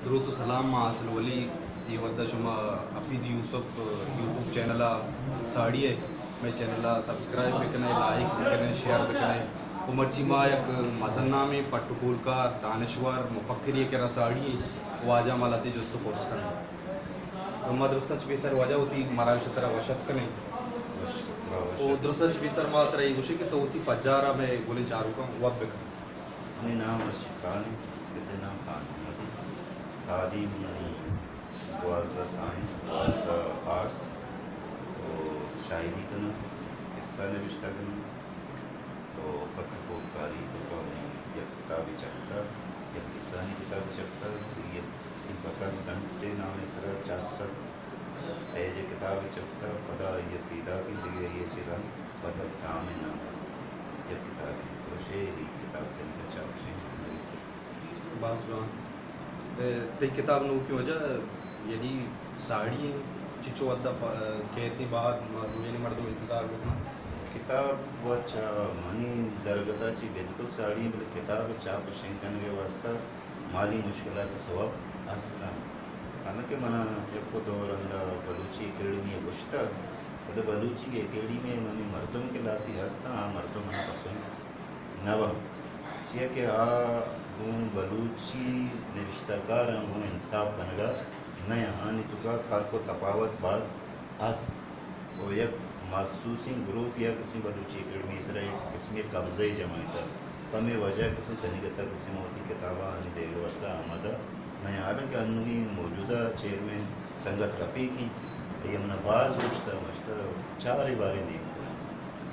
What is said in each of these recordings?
دروت و سلام، ما حاصل ولی۔ اے وھد ءَ شما حفیظ یوسف یوٹیوب چینل ءَ ساڑی ئے، مئے چینل ءَ سبسکرائب بکن ئے، لائک بکن ئے، شیئر بکن ئے۔ و مرچی ما یک مزن نامیں پٹ و پولکار، دانشور، مفکرے ءِ کرا ساڑی ایں، واجہ ءَ ما لھتے جست و پرس کنیں۔ و ما درستاں چہ پیسر واجہ وتی مراگش ءَ ترا وش اتک کنیں۔ وش، ترا وش و اتک۔ درستاں چہ پیسر ما ترا اے گوشیں کہ تو وتی پجار ءَ مئے گلیں چاروکاں وت بکن۔ منی نام رشید خان انت، پت ءِ نام خان محمد انت۔ تعلیم منی دوازدہ سائنس، دوازدہ آرٹس، و شاعری کناں، قصہ نبشتہ کناں، و پٹ و پولکاری توکا منی یک کتابے چپتہ، یک قصہانی کتابے چپتہ، یک سی پتل گنٹ ءِ نام ءِ سرا چار سد پیج ءِ کتابے چپتہ، پدا آئی ءَ پیداک انت، دگہ آئی ءَ چہ رند بتل سام ءِ نام ءَ یک کتابے، تو شعری کتاب کنگ ءَ چاپ شیں۔ باز جوان۔ اے، تئی کتاب نوکیں واجہ، یعنی ساڑی ایں، چچو وھد ءَ پ-، کیت ایں، بعد ما دوئیں مردم انتظار بکناں۔ کتاب و چہ منی درگت ءَ چہ بالکل ساڑی ایں، بلے کتاب ءِ چاپ و شنگ کنگ ءِ واستہ مالی مشکلات ءِ سوب است انت۔ حالانکہ منا یک دو رندا بلوچی اکیڈمی ءَ گوشتگ، بلے بلوچی اکیڈمی ءَ منی مردم کہ لھتے است انت، آ مردم منا پسند نہ بنت، چیا کہ آ گوں بلوچی نبشتہ کاراں گوں انصاف کنگ ءَ نہ انت، آنی توکا فرق و تپاوت باز است و یک مخصوصیں گروپے ءَ کسیں بلوچی اکیڈمی ءِ سرا یک قسمے قبضہ ئے جمائینتگ، پمے وجہ ءَ کسیں تنیگت ءَ کسیں ما وتی کتاباں آنی دیگ ءِ واستہ آمادہ نہ ایں۔ حالانکہ انوگیں موجودہ چیئرمین سنگت رفیق انت، آئی ءَ منا باز گوشتہ، گوشتہ چارے باریں دیم کناں۔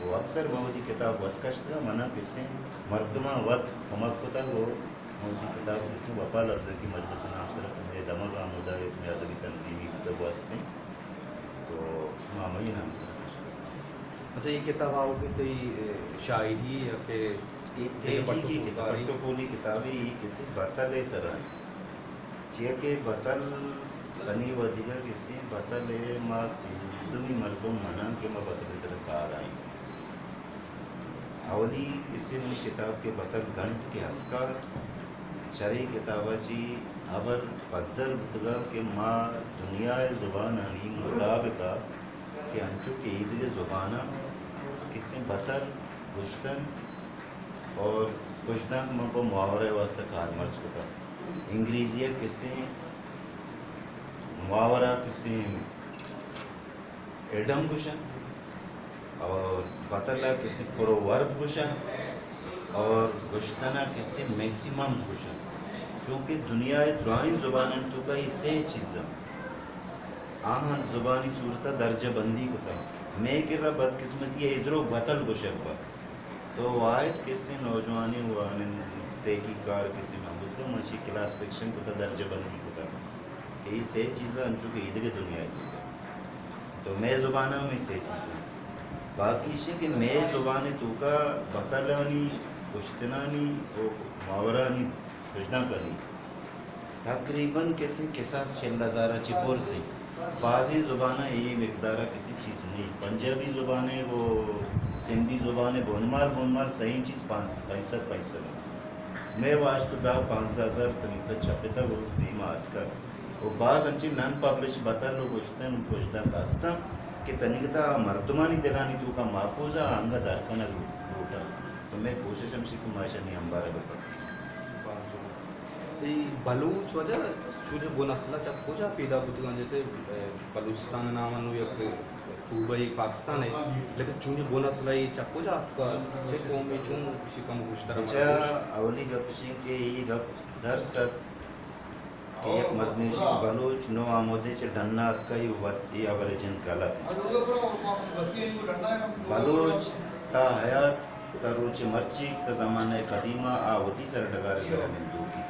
و اکثر ما وتی کتاب وت کشتگ، منا کسیں مردماں وت کمک کتگ و ما وتی کتاب کسیں وفا لبزگی مجلس ءِ نام سرا کہ مئے دمگ آمودہ ایت، مئے ادبی تنظیمی بوتگ و است انت، تو ما ہمائی نام سرا کشتگ۔ اچھا، اے کتاب آؤکیں تئی، اے، شاعری یا کہ اے تئی پٹ و تحقیقی کتاب، پولکاری؟ پٹ و پولی کتابے، اے کسیں بتل ءِ سرا انت۔ چیا کہ بتل تنی و دگہ کسیں بتل ءَ ما سیزدمی مردم مناں کہ ما بتل ءِ سرا کار ءَ ایں۔ اولی کسے منی کتاب کہ بتل گنٹ کہ اتکا، چرے کتاب ءَ چی ہبر پدر بوتگا کہ ما دنیا ءِ زبانانی مطابق ءَ کہ انچو کہ ایدگہ زباناں کسیں بتل، گشتن اور گشتن من پہ محاورہ ءِ واستہ کارمرز کتا۔ انگریزی ءَ کسیں محاورہ، کسیں ایڈم گوشن اور بتل ءَ کسیں پروورب گوشن اور گشتن ءَ کسیں میکسیممز گوشن۔ چونکہ دنیا ءِ درائیں زبانانی توکا اے سے چیز انت۔ آہاں زبانی صورت ءَ درجہ بندی کتا۔ مئے کرا بدقسمتی ءَ اے درو بتل گوشگ بنت۔ تو واحد کسے نوجوانیں وانند تحقیق کار کسے من بوتگاں، من اشی کلاس فکشن کتا، درجہ بندی کتا کہ اے سے چیزاں انچو کہ ایدگہ دنیا ءِ توکا۔ تو مئے زبان ءَ ہم اے سے چیزاں۔ باقی اشی کہ مئے زبان ءِ توکا بتلانی، کشتنانی و محاورانی، کشتنانی تقریباً کسیں کساس چل ہزار ءَ چہ برز انت۔ بازیں زباناں اے مقدار ءَ کسیں چیز نہ انت۔ پنجابی زبان ءَ و سندھی زبان ءَ بنمال بنمال سئیں چیز پانچ، پنچ سد، پنچ سد انت۔ مئے واجہ تو دہ پانزدہ ہزار تنیگتا چپتگ و دیما اتکگ۔ و باز انچیں نن پبلش بتل و گشتن و گشدانک ہستاں کہ تنیگتا مردمانی دلانی توکا محفوظ ءَ انگت در کنگ لوٹاں۔ تو مئے کوشش ہمشی کہ ما اشانی امبارا بہ پکیں۔ اے بلوچ واجہ چونیں بن اصل ءَ چہ کجا پیدا بوتگاں؟ جیسے، اے، بلوچستان نام انو یک صوبہ ای پاکستان ہے، لیکن چونیں بن اصل ءَ اے چہ کجا اتکا؟ چہ قومے؟ چون اشی کم گوشتر بچا، اولی گپ اشی کہ اے گپ درست کہ یک مردمے گوشی کہ بلوچ نو آمودے چہ ڈنا اتکا، اے وت اے ہبر ءِ جند غلط انت۔ بلوچ تا حیات، تا روچ مرچیگ، تا زمانہ قدیمہ آ وتی سرڈگار ءِ سرا نندوکی۔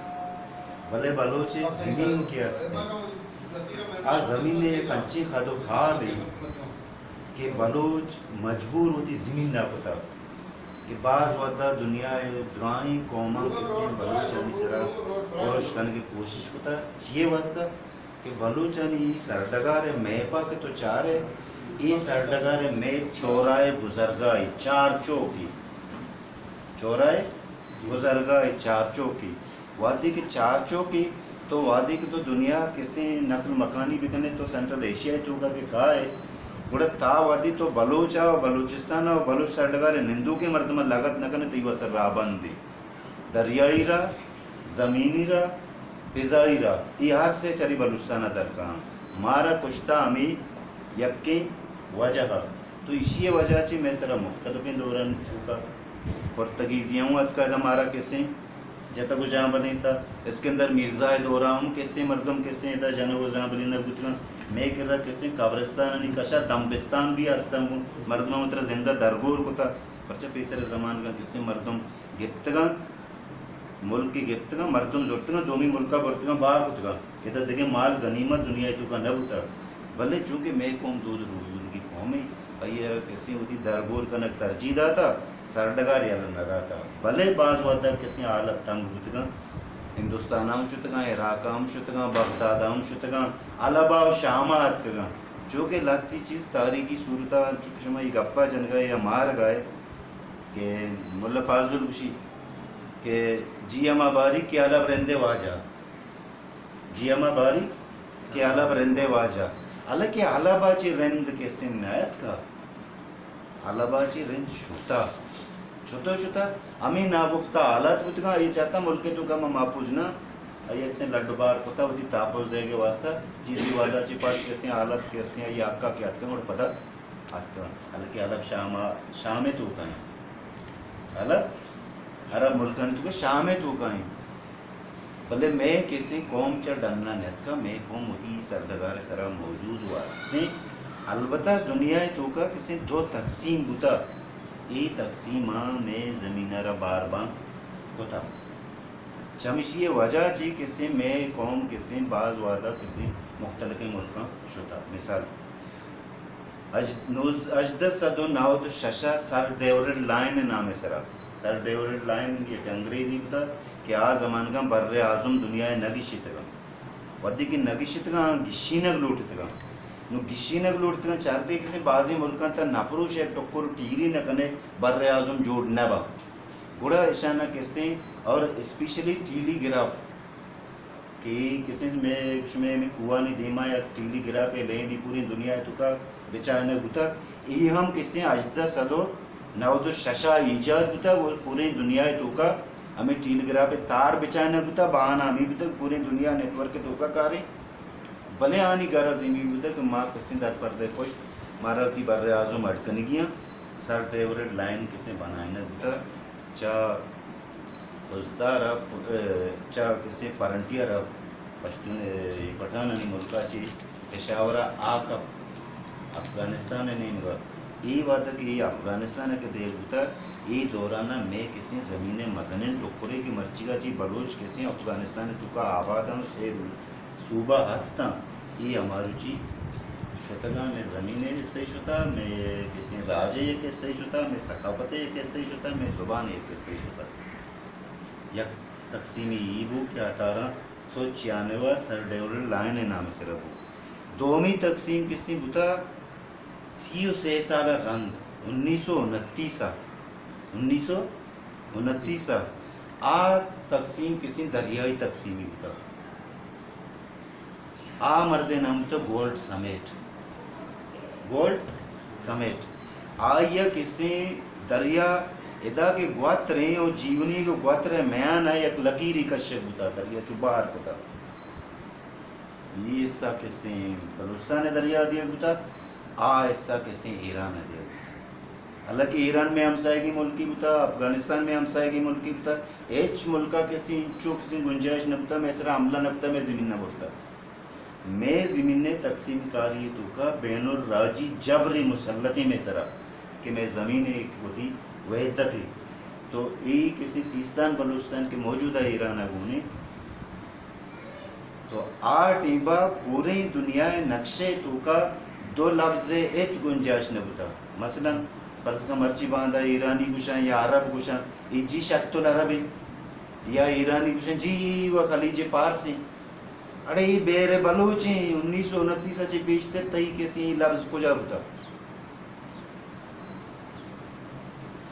بلے بلوچ ءِ زمین کہ است انت، آ زمین ءِ یک انچیں خد و خال انت کہ بلوچ مجبور وتی زمین ءَ کتگ کہ باز وھدا دنیا ءِ درائیں قوماں کسیں بلوچانی سرا ارش کنگ ءِ کوشش کتگ۔ چیے واستہ؟ کہ بلوچانی اے سرڈگار ءِ میپ ءَ کہ تو چارئے، اے سرڈگار ءِ میپ چورائے گزرگاہے، چار چوکے، چورائے گزرگاہے، چار چوکے۔ وھدے کہ چار چوکے، تو وہدے کہ تو دنیا کسیں نقل مکانی بکنے، تو سینٹرل ایشیا ءِ توکا کہ کائے، گڑا تا وہدے تو بلوچ ءَ و بلوچستان ءَ و بلوچ سرڈگار ءِ نندوکیں مردماں لگت نہ کنے، تئی واسطہ راہبندے۔ دریائی راہ، زمینی راہ، فضائی راہ، اے ہر سے چرے بلوچستان ءَ درکاں۔ مارا کشتا ہمے یکیں وجہ ءَ۔ تو ایشی ءِ وجہ چہ مئے سرا مختلفیں دورانی توکا پرتگیزیاں ہوں اتکا، ادا مارا کسیں جتگ و جاں بنیتا۔ اسکندر میرزا ءِ دورا ہم کسیں مردم کسیں ادا جنگ و جاں بنینگ بوتگاں۔ مئے کرا کسیں قبرستانانی کشا دمبستان بھی ہستاں، گوں مردماں وترا زندہ درگور کتا۔ پرچہ پیسر زمانگاں کسیں مردم گپتگاں، ملک گپتگاں، مردم زرتگاں، دومی ملکا برتگاں، بہا کتگاں۔ ادا دگہ مال غنیمت دنیا ءِ توکا نہ بوتگ، بلے چونکہ مئے قوم دود روزودگی قومے، آئی ءَ را کسیں وتی درگور کنگ ترجیح داتا، سرڈگار یلہ نہ داتا۔ بلے باز وہدا کسیں حالت تنگ بوتگاں، ہندوستان ءَ ہم شتگاں، عراق ءَ ہم شتگاں، بغداد ءَ ہم شتگاں، حلب ءَ و شام ءَ اتکگاں۔ چونکہ لہتی چیز تاریخی صورت ءَ، چونکہ شما اے گپا جنگا یا مارگا ئے کہ ملا فاضل گوشی کہ جی ہما باریک کہ حلب رندے واجہ۔ جی ہما باریک کہ حلب رندے واجہ۔ حالانکہ حلب ءَ چہ رند کسے نہ اتکا۔ حلب ءَ چہ رند شتا۔ شتا شتا۔ ہمے ناگفتہ حالات بوتگاں، اے چارتاں ملک ءِ توکا ما محفوظ نہ۔ آئی ءَ کسے لڈ و بار کتا وتی تحفظ دئیگ ءِ واسطہ۔ چیزے وہدا چہ پد کسے حالات کہ اتکاں، آئی ءِ حقا کہ اتکاں، گڑا پدا اتکاں۔ حالانکہ حلب شام ءَ، شام ءِ توکا انت۔ حلب عرب ملکانی توکا، شام ءِ توکا انت۔ بلے مئے کسیں قوم چہ ڈنا نیتکا، مئے قوم وتی سرڈگار ءِ سرا موجود و ہستیں۔ البتہ دنیا ءِ توکا کسیں دو تقسیم بوتا، اے تقسیماں مئے زمین ءَ را بار بان کتا۔ چمیشی ءِ وجہ چہ کسیں مئے قوم کسیں باز وہدا کسیں مختلفیں ملکاں شتا۔ مثال، ہژ-، نوز-، ہژدہ سد و نود و شش ءَ سر ڈیورڈ لائن ءِ نام ءِ سرا، سر ڈیورڈ لائن یک انگریزی بوتا کہ آ زمانگاں بر اعظم دنیا ءَ نہ گیشتگاں۔ وھدے کہ نہ گیشتگاں، آ گیشینگ لوٹتگاں۔ نوں گیشینگ لوٹتگاں، چارتے کسیں بازیں ملکاں تاں نہ پروش، یک ٹکر ٹیلی نہ کنے، بر اعظم جوڑ نہ باں۔ گڑا اشاناں کسیں اور اسپیشلی ٹیلی گراف کہ اے کسیں مئے، شمئے ہمے کوہانی دیما یک ٹیلی گرافے لینڈی پوریں دنیا ءِ توکا بچائینگ بوتگ۔ اے ہم کسیں ہژدہ سد و نود و شش ءَ ایجاد بوتگ و پوریں دنیا ءِ توکا ہمے ٹیلی گراف ءِ تار بچائینگ بوتگ، بہانہ ہمے بوتگ پوریں دنیا نیٹورک ءِ توکا کاریں۔ بلے آنی غرض ہمے بوتگ کہ ما کسیں درپردہ پشت مارا وتی بر اعظم اڈ کنگی آں، سر ڈیورڈ لائن کسیں بنائینگ بوتگ۔ چہ خضدار ءَ پ-، چہ کسے فرنٹیئر ءَ پشتون، اے، پٹھانانی ملک ءَ چہ پشاور ءَ آ کپ افغانستان ءِ نیمگ ءَ۔ اے وھد ءَ کہ اے افغانستان ءَ کہ دیر بوتگ، اے دوران ءَ مئے کسیں زمین ءِ مزنیں ٹکرے کہ مرچیگ ءَ چہ بلوچ کسیں افغانستان ءِ توکا آباد اَنت، اے صوبہ ہستاں، اے ہماروچی شتگاں، مئے زمین ءِ حصہ شتا، مئے کسیں راج ءِ یک حصہ شتا، مئے ثقافت ءِ یک حصہ شتا، مئے زبان ءِ یک حصہ شتا۔ یک تقسیمی ای بو کہ اٹھارہ سو چھیانوے ءَ سر ڈیورڈ لائن ءِ نام ءِ سرا بو۔ دومی تقسیم کسیں بوتا، سی و سے سال ءَ رند، انیس سو انتیس ءَ، انیس سو انتیس ءَ آ تقسیم کسیں دریائی تقسیمی بوتا۔ آ مرد ءِ نام بوتا گولڈ سمیٹ۔ گولڈ سمیٹ۔ آئی ءَ کسیں دریا ادا کہ گواتریں و جیونیگ و گواتر ءِ میان ءَ یک لکیرے کشگ بوتا، دریا چو بہر کتا۔ اے حصہ کسیں بلوچستان ءِ دریا ءَ دیگ بوتا، آ حصہ کسیں ایران ءَ دیگ بوتا۔ حالانکہ ایران مئے ہمساہگی ملکے بوتا، افغانستان مئے ہمساہگی ملکے بوتا، ہچ ملک ءَ کسیں انچو کسیں گنجائش نہ بوتا، مئے سرا حملہ نہ کتا، مئے زمین نہ بوتا۔ مئے زمین ءِ تقسیم کاری ءِ توکا بین الراجی جبرے مسلط ایں مئے سرا کہ مئے زمین ءِ یک وتی وحدتے۔ تو اے کسیں سیستان بلوچستان کہ موجودہ ایران ءَ گون ایں، تو آ ٹیمبا پوریں دنیا ءِ نقشہ ءِ توکا دو لفظ ءِ ہچ گنجائش نہ بوتا۔ مثلاً فرض کن مرچی باندا ایرانی گوشاں یا عرب گوشاں، اے جی شط العرب ایں، یا ایرانی گوشاں جی و خلیج پارس ایں۔ اڑے اے بحر بلوچ ایں، انیس سو انتیس ءَ چہ پیشتر تئی کسیں اے لفظ کجا بوتا؟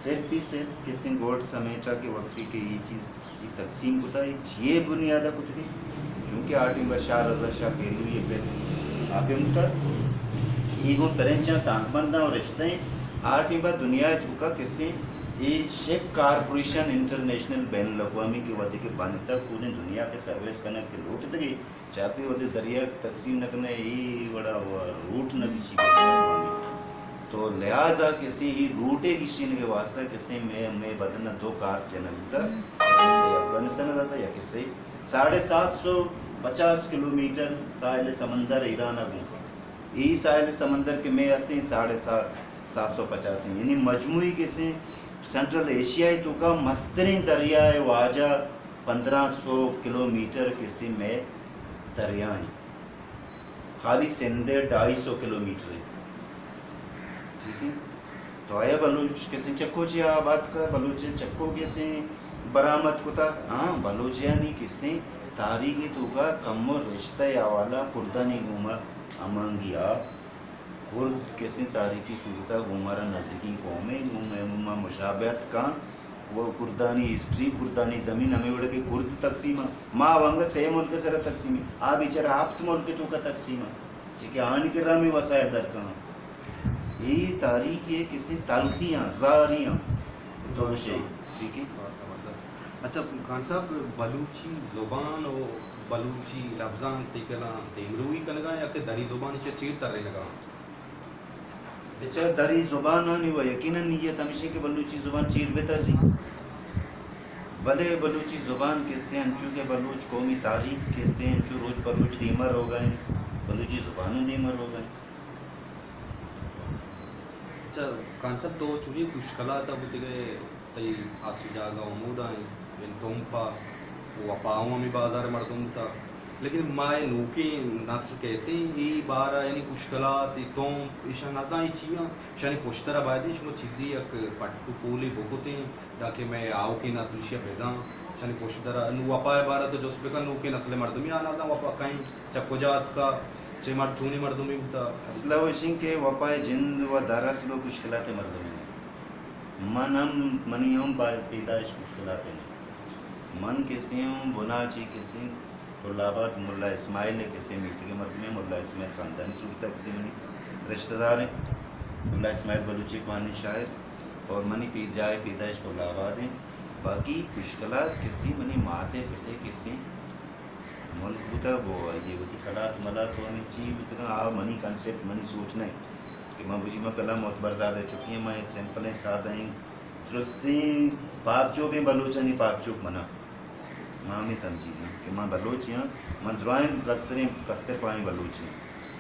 صرف ہی صرف کسیں گولڈ سمیٹ ءَ کہ وقتی کہ اے چیز اے تقسیم کتا، اے چیئے بنیاد ءَ کتگے؟ کہ آ ٹیم ءَ شاہ رضا شاہ گیلوی ءِ پت حاکم بوتگ۔ اے گوں پرنچاں سانگبنداں و رشتہ ایں۔ آ ٹیم ءَ دنیا ءِ توکا کسیں اے شپ کارپوریشن انٹرنیشنل بین الاقوامی کہ وھدے کہ بنتگ، پوریں دنیا کہ سروس کنگ کہ لوٹتگی، چاکہ وھدے دریا کہ تقسیم نہ کنئے، اے وڑا و روٹ نہ گشی بین الاقوامی۔ تو لہذا کسیں اے روٹے گشینگ ءِ واسطہ کسیں مئے، مئے بدن ءَ دو کار جنگ بوتگ، یک کسے افغانستان ءَ داتا، یک کسے ساڑھے سات سو پچاس کلومیٹر ساحل سمندر ایران ءَ گوں۔ اے ساحل سمندر کہ مئے ہستیں ساڑھے سات، سات سو پچاس ایں۔ یعنی مجموعی کسیں سینٹرل ایشیا ءِ توکا مستریں دریا ءِ واجہ پندرہ سو کلومیٹر کسیں مئے دریا ایں۔ خالی سندھ ءِ ڈھائی سو کلومیٹر ایں۔ ٹھیک ہے؟ تو آیا بلوچ کسیں چکو چیا آباد کا، بلوچ چکو کسیں برآمد کتا؟ ہاں، بلوچیانی کسیں تاریخ ءِ توکا کمو رشتہ ءِ حوالہ کردانی گوما ہمانگی آ کرد کسیں تاریخی صورتا گوں مارا نزیکیں قومے، گوں مئے، گوں ما مشابہت کاں۔ و کردانی ہسٹری، کردانی زمین ہمے وڑ کہ کرد تقسیم آ، ما ونگا سہ ملک سرا تقسیم ایں، آ بیچارہ ہپت ملک توکا تقسیم آ، چہ کہ آنی کرا ہمے وسائل درکاں۔ اے تاریخ ءِ کسیں تلخیاں، زاریاں، تو شے، ٹھیک ہے؟ اچھا، خان صاحب، بلوچی زبان و بلوچی لبزانک تئی گلاں دیمروی کنگا یا کہ دری زبان چہ چیر ترینگا؟ بچار، دری زبانانی و یقیناً نیت ہمیش انت کہ بلوچی زبان چیر بتری۔ بلے بلوچی زبان کسے انچو کہ بلوچ قومی تاریخ کسے انچو روچ پر روچ دیما روگا انت، بلوچی زبان دیما روگا انت۔ اچھا، خان صاحب، تو چونی کشکلات ءَ بوتگئے، تئی ہاسیں جاگہ ہمودا انت، یعنی تمپ ءَ وپا ہم ہمے بازار ءِ مردم بوتگ۔ لیکن ما اے نوکیں نسل کہتیں، اے بار ءَ یعنی کشکلات، اے تمپ، ایشاں نزاں اے چی آں، ایشانی پشت ءَ را باید انت شما چیزے یک پٹ و پولے بکتیں، دانکہ مئے آؤکیں نسل ایشی ءَ بزاں، ایشانی پشت ءَ را۔ نوں وپا ءِ بار ءَ تو جست بکن، نوکیں نسل ءِ مردمے آ نزاں وپا کئے انت، چہ کجا اتکا، چہ مر-، چونیں مردمے بوتا۔ اصل ءَ ایش انت کہ وپا ءِ جند و در اصل و کشکلات ءِ مردمے انت۔ من ہم، منی ہم با-، پیدائش کشکلات ءَ انت۔ من کسے ہم بناچی کسے پل آباد ملا اسماعیل ءِ کسے میتگ ءِ مردمے، ملا اسماعیل خاندانی صورت ءَ کسے منی رشتہ دار انت۔ ملا اسماعیل بلوچی کوہنیں شاعر اور منی پی-، جاہ پیدائش پل آباد انت۔ باقی کشکلات کسے منی مات ءِ پت ءِ کسے ملک بوتگ و آئی ءِ وتی کلات ملات و ہمے چی بوتگاں، آ منی کنسپٹ، منی سوچ نہ انت کہ من بجی من پلا معتبر زادہ چکی آں، من یک سمپلیں سادہ ایں درستیں پاک چوکیں بلوچانی پاک چوک مناں۔ من ہمے سمجھیگاں کہ من بلوچے آں، من درائیں کستریں، کستر پاہیں بلوچے آں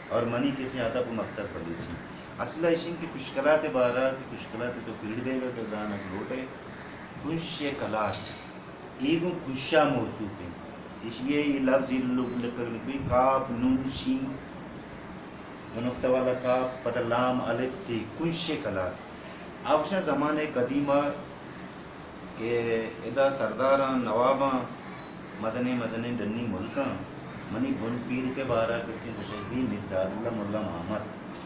اور منی کسیں ہدف و مقصد بلوچی انت۔ اصل ءَ ایش انت کہ کشکلات ءِ بارہ کہ کشکلات ءِ تو پیڑ بیگ ءَ کہ زانگ لوٹ ئے، کش ءِ کلات۔ اے گوں کشا موصوف انت۔ ایشی ءِ اے لفظ اے لوگ لکگ لکگ بیت، کاف، نون، شین، دو نقطہ والا کاف، پدا لام، الف، تے، کش ءِ کلات۔ آ گوشاں زمانۂ قدیم ءَ کہ ادا سرداراں، نواباں، مزنیں مزنیں ڈنی ملکاں، منی بن پیرک ءِ بارہ ءَ کسے گوشگ بیت، میر داد اللہ ملا محمد۔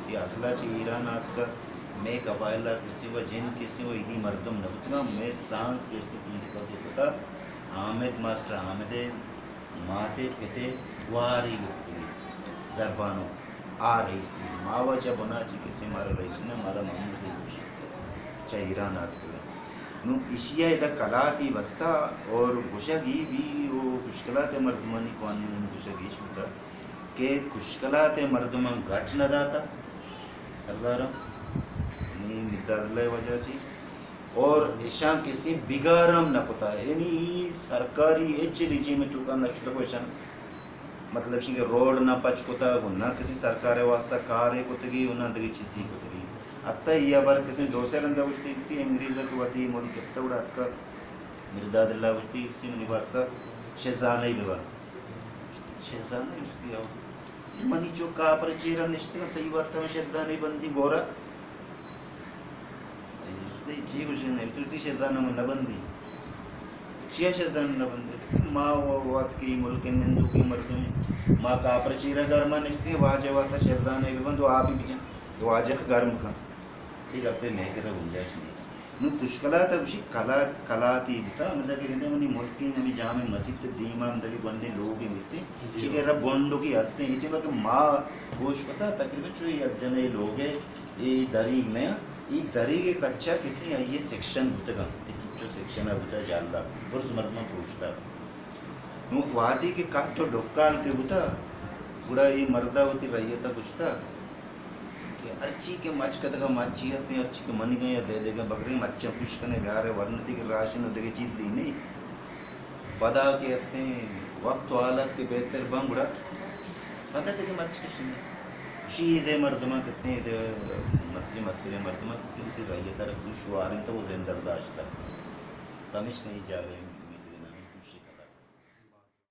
اے اصل ءَ چہ ایران ءَ آتکگ، مئے قبائل ءَ کسے و جند کسے و ایدی مردم نہ بوتگاں، مئے سانگ کسے پیرک ءَ کتگ، حامد ماسٹر حامد ءِ مات ءِ پت ءِ گوہارے لکتگی زربانو، آ رئیسی، ما و چہ بناچی کسے مارا رئیسی نہ، مارا محمد زی گوشی، چہ ایران آتکگاں۔ نوں ایشی ءَ ادا کلاتے بستہ اور گوشگ ای بی او کشکلات ءِ مردمانی کوانی گوشگ ایش بوتگ کہ کشکلات ءِ مردماں گٹ نہ داتہ سرداراں، نی مداد اللہ ءِ وجہ چی اور ایشاں کسی بیگار ہم نہ کتہ، یعنی ای سرکاری ہچ رجیم ءِ توکا نہ شتگ و ایشاں مطلب شی کہ روڈ نہ پچ کتگ و نہ کسی سرکار ءِ واسطہ کارے کتگی و نہ دگہ چیزی کتگی۔ حتی ای ہبر کسی دو سے رندا گوشتی کہ انگریز ءَ کہ وتی ملک گپتہ گڑا اتکہ مرداد اللہ گوشتی کسی منی واسطہ شزانہ ای ببند۔ شزانہ ای گوشتی او۔ منی چک کاپر چیرا نشتگاں، تئی واسطہ من شزانہ ای بندی گورا۔ اے چی گوشے؟ نہ تو وتی شزانہ من نہ بندی۔ چیا شزانہ نہ بندے؟ ما و-، وت کہ ملک نندوکیں مردم، ما کاپر چیرا گرما نشتیں، واجہ واسطہ شزانہ ای ببند و آبی بجن، تو واجہ گرم کن۔ اے گپے مئے کرا گنجائش نہیں۔ نوں پشکلات ءَ گوشی کلات، کلاتی بوتا، ہمدا کہ گندے منی ملکیں ہمے جامع مسیت ءِ دیما ہمدا کہ گونڈیں لوگے بیتیں، جی۔ چی کہ رب گونڈوکی ہستیں، اے چہ کہ ما گوش کتا تقریباً چو یک جنئے لوگے، اے دریگ نہ، اے دریگ کچا کسی آئی سیکشن بوتگا، اے چو سیکشن بوتا جالا، برز مردماں پروشتا۔ نوں وہدے کہ کہت و ڈکال کہ بوتا، گڑا اے مردا وتی رعیتا گوشتا کہ ہرچی کہ مچ کتگا مچی ہستیں، ہرچی کہ منیگا یا دے دگا بکریں مچاں پوش کنے بیارے ورنتی کہ راشن و دگہ چیز دی نہیں۔ پدا کہ ہستیں وقت و حالت کہ بہتر بن گڑا پدا دگہ مچ کشنے۔ چی دے مردماں کتیں دے مستریں مستریں مردماں کتیں کہ رعیتا را پوش واریں تو وہ زندگ داشتا۔ پمیشکا اے جاگہ